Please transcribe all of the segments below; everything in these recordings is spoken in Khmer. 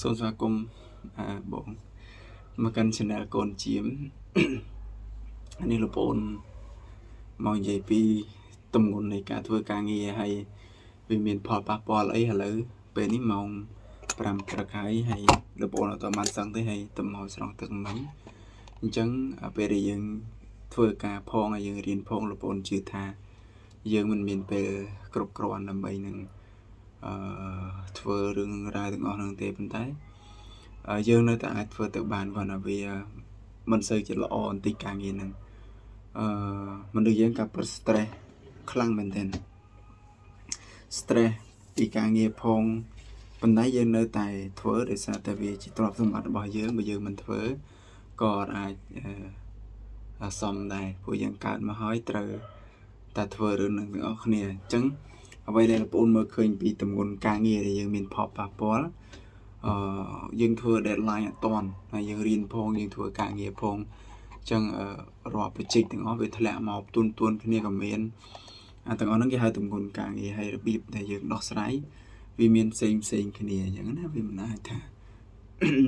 សូមស្វាគមន៍អឺបងមកកាន់ Channel កូនជាម នេះលោកប្អូនមកនិយាយពីទម្ងន់នៃការធ្វើការងារហើយវាមានផលប៉ះពាល់អីឥឡូវពេលនេះម៉ោង5ព្រឹកហើយហើយលោកប្អូនអត់បានសឹងទេហើយទៅមកស្រង់ទឹកមិញអញ្ចឹងពេលដែលយើងធ្វើការផងហើយយើងរៀនផងលោកប្អូនជឿថាយើងមិនមានពេលគ្រប់គ្រាន់ដើម្បីនឹងអឺធ្វើរឿងរ៉ាវទាំងអស់ហ្នឹងទេប៉ុន្តែយើងនៅតែអាចធ្វើទៅបានគ្រាន់តែវាមិនសូវជាល្អបន្តិចការងារហ្នឹងអឺមនុស្សយើងក៏ពិត stress ខ្លាំងមែនទែន stress ពីការងារផងប៉ុន្តែយើងនៅតែធ្វើដោយសារតែវាជាទ្រព្យសម្បត្តិរបស់យើងបើយើងមិនធ្វើក៏អាចអសមដែរព្រោះយើងកើតមកហើយត្រូវតែធ្វើរឿងនឹងទាំងអស់គ្នាអញ្ចឹងអ្វីដែលបងប្អូនមើលឃើញពីទម្ងន់ការងារដែលយើងមានផលប៉ះពាល់អឺយើងធ្វើ deadline អត់ទាន់ហើយយើងរៀនផងយើងធ្វើការងារផងអញ្ចឹងរាល់ project ទាំងអស់វាធ្លាក់មកទួនទួនគ្នាក៏មានអាទាំងអស់ហ្នឹងគេហៅទម្ងន់ការងារហើយរបៀបដែលយើងដោះស្រាយវាមានផ្សេងផ្សេងគ្នាអញ្ចឹងណាវាមិនអាចថា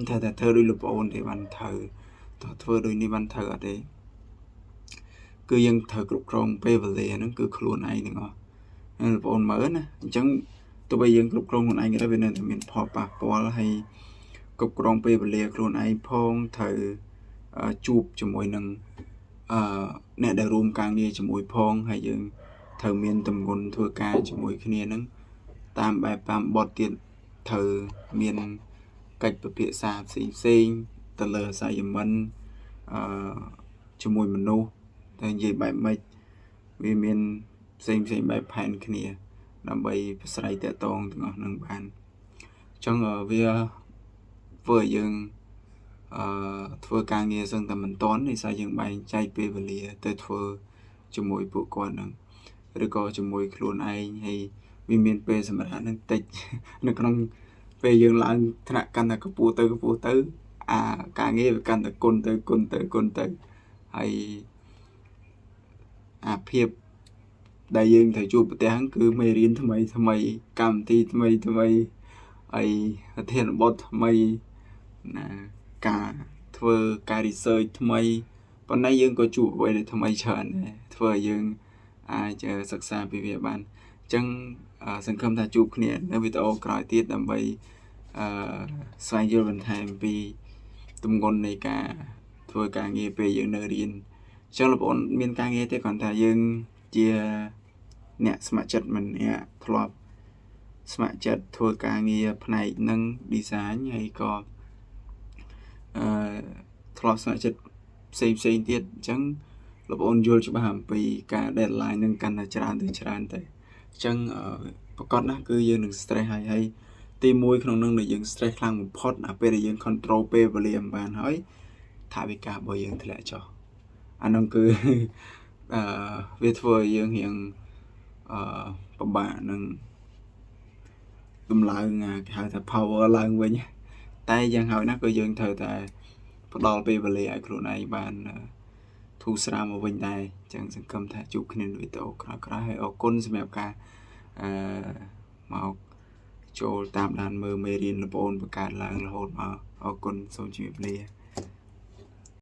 ថាតែធ្វើដូចលោកប្អូនទេបានត្រូវតើធ្វើដូចនេះបានត្រូវអត់ទេគឺយើងត្រូវគ្រប់គ្រងពេលវេលាហ្នឹងគឺខ្លួនឯងទាំងអស់លោកប្អូនមើលណាអញ្ចឹងទោះបីយើងគ្រប់គ្រងខ្លួនឯងក៏ដោយវានៅតែមានផលប៉ះពាល់ហើយគ្រប់គ្រងពេលវេលាខ្លួនឯងផងត្រូវជួបជាមួយនឹងអឺអ្នកដែលរួមការងារជាមួយផងហើយយើងត្រូវមានទម្ងន់ធ្វើការជាមួយគ្នានឹងតាមបែបតាមបទទៀតត្រូវមានកិច្ចពិភាក្សាផ្សេងផ្សេងទៅលើ assignment អឺជាមួយមនុស្សតែនិយាយបែបម៉េចវាមានផ្សេងផ្សេងបែបផែនគ្នា ដើម្បីប្រស្រ័យតាក់ទងទាំងអស់នឹងបានអញ្ចឹងវាធ្វើឲ្យយើងអឺធ្វើការងារសឹងតែមិនទាន់ដោយសារយើងបែងចែកពេលវេលាទៅធ្វើជាមួយពួកគាត់ហ្នឹងឬក៏ជាមួយខ្លួនឯងហើយវាមានពេលសម្រាប់នឹងតិចនៅក្នុងពេលយើងឡើងថ្នាក់កាន់តែខ្ពស់ទៅខ្ពស់ទៅអាការងារវាកាន់តែគុណទៅគុណទៅគុណទៅហើយអាភាពដែលយើងត្រូវជួបប្រទះគឺមេរៀនថ្មីថ្មីកម្មវិធីថ្មីថ្មីហើយប្រធានបទថ្មីណាការធ្វើការ research ថ្មីប៉ុន្តែយើងក៏ជួបអ្វីដែលថ្មីច្រើនដែរធ្វើឲ្យយើងអាចសិក្សាពីវាបានអញ្ចឹងសង្ឃឹមថាជួបគ្នានៅវីដេអូក្រោយទៀតដើម្បីអឺស្វែងយល់បន្ថែមពីទម្ងន់នៃការធ្វើការងារពេលយើងនៅរៀនអញ្ចឹងលោកប្អូនមានការងារទេគ្រាន់តែយើងជាអ្នកស្ម័គ្រចិត្តម្នាក់ធ្លាប់ស្ម័គ្រចិត្តធ្វើការងារផ្នែកនឹង design ហើយក៏អឺធ្លាប់ស្ម័គ្រចិត្តផ្សេងផ្សេងទៀតអញ្ចឹងលោកប្អូនយល់ច្បាស់អំពីការ deadline នឹងកាន់តែច្រើនទៅច្រើនទៅអញ្ចឹងប្រកាសណាស់គឺយើងនឹង stress ហើយហើយទី1ក្នុងនឹងដែលយើង stress ខ្លាំងបំផុតអាពេលដែលយើង control ពេលវេលាមិនបានហើយថវិការបស់យើងធ្លាក់ចុះអានោះគឺអឺវាធ្វើឲ្យយើងរៀងអឺពិបាកនឹងដំឡើងគេហៅថា power ឡើងវិញតែយ៉ាងហោចណាស់ក៏យើងត្រូវតែផ្ដល់ពេលវេលាឲ្យខ្លួនឯងបានធូរស្រាលមកវិញដែរអញ្ចឹងសង្ឃឹមថាជួបគ្នានៅវីដេអូក្រោយៗហើយអរគុណសម្រាប់ការអឺមកចូលតាមដានមើលមេរៀនលោកប្អូនបង្កើតឡើងរហូតមកអរគុណសូមជម្រាបលា។